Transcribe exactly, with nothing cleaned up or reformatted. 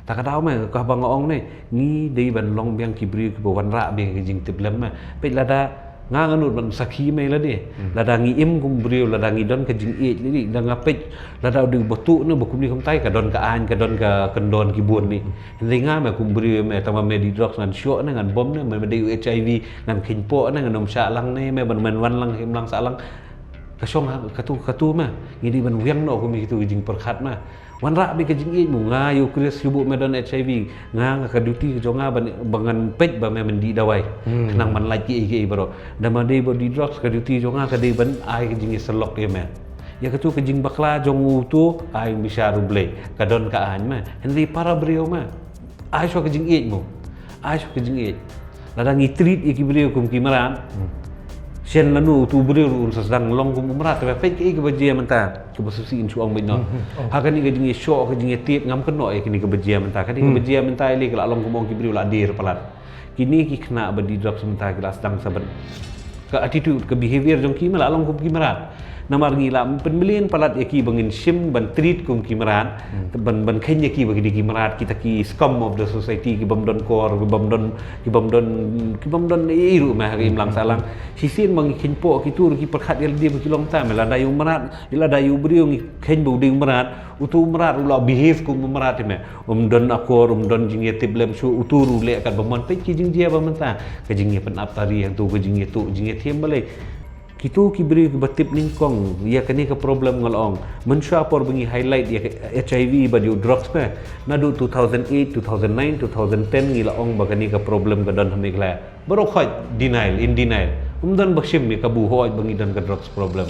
Ta ka daw me, ka ba nga ong ne, ngi dei ban long biang ki briew ki ba wanrah biang ka jingtiplem me. Peit lada nga nga nud ban sakhi me lade. Lada ngi im kum briew, lada ngi don ka jingïeit lade, da nga peit lada u dei ba tuh ne ba kumne kumtai, ka don ka aiñ, ka don ka kyndon ki bun ne. Hynrei nga me kum briew me, tang ba me dih drugs ngan shoh ne, ngan bom ne, me, me dei u H I V ngan kheiñ poh ne, ngan ym shah lang ne, me ban men wan lang, im lang sah lang. Ka shong ha, katu, katu me. Ngi dei ban wiang noh kum kitu ki jingpyrkhat me. Wanrah beit ka jingïeit mo, nga ïa u Chris shu buh me don H I V, nga, nga ka duty ka jong nga ban, ba ngan peit ba me men dih dawai. Khnang ban lait kiei kiei baroh. Da ma dei ba dih drugs, ka duty jong nga ka dei ban ai ka jingïasyllok ïa me. Ïa katu ka jingbakla jong utu, ai bishar U Blei. Ka don ka aiñ me. Hynrei para briew me, ai shuwa ka jingïeit mo. Ai shuwa ka jingïeit. Lada ngi treat ïa ki briew kum ki mrad, shen lano utu briew ruh un sa sdang long kum u mrad. Te peit kaei kaba jia mynta, kaba sngewsih in shu ong beit noh. Ha kane ka jingïashoh, ka jingïatied, ngam kynnoh ïa kine kaba jia mynta. Kane kaba jia mynta ïa lei ka la long kum ong ki briew la dier palat. Kine ki khynnah ba dih drugs mynta ki la sdang sa ban, ka attitude, ka behavior jong ki me la long kum ki mrad. Namar ngi la pynmlien palat ïa ki ba ngin shim ban treat kum ki mrad, ban, ban kheiñ ïa ki ba ki dei ki mrad, kita ki scum of the society, ki bym don kor, ki bym don, ki bym don, ki bym don ei ruh me ha ka imlang sahlang. Shisien ba ngi kheiñ poh kitu ruh ki pyrkhat ïa lade ba ki long ta me, lada ïa u mrad, lada ïa u briew ngi kheiñ ba u dei u mrad, utu u mrad u la behave kum u mrad ïa me. Um don akor, um don jingïatiplem shuh, utu ruh leh kat ba mon. Peit ki jingjia ba mynta, ka jingïapynap tari hangtu, ka jingïatuh, jingïathiam balei. Kitu ki briew kiba tip nyngkong ïa kane ka problem nga la ong. Mynshuwa por ba ngi highlight ïa ka H I V bad ïa u drugs me, naduh two thousand eight, two thousand nine, two thousand ten ngi la ong ba kane ka problem ka don ha Meghalaya. Baroh khoit denial, in denial. Um don ba shim ïa kabu hooid ba ngi don ka drugs problem.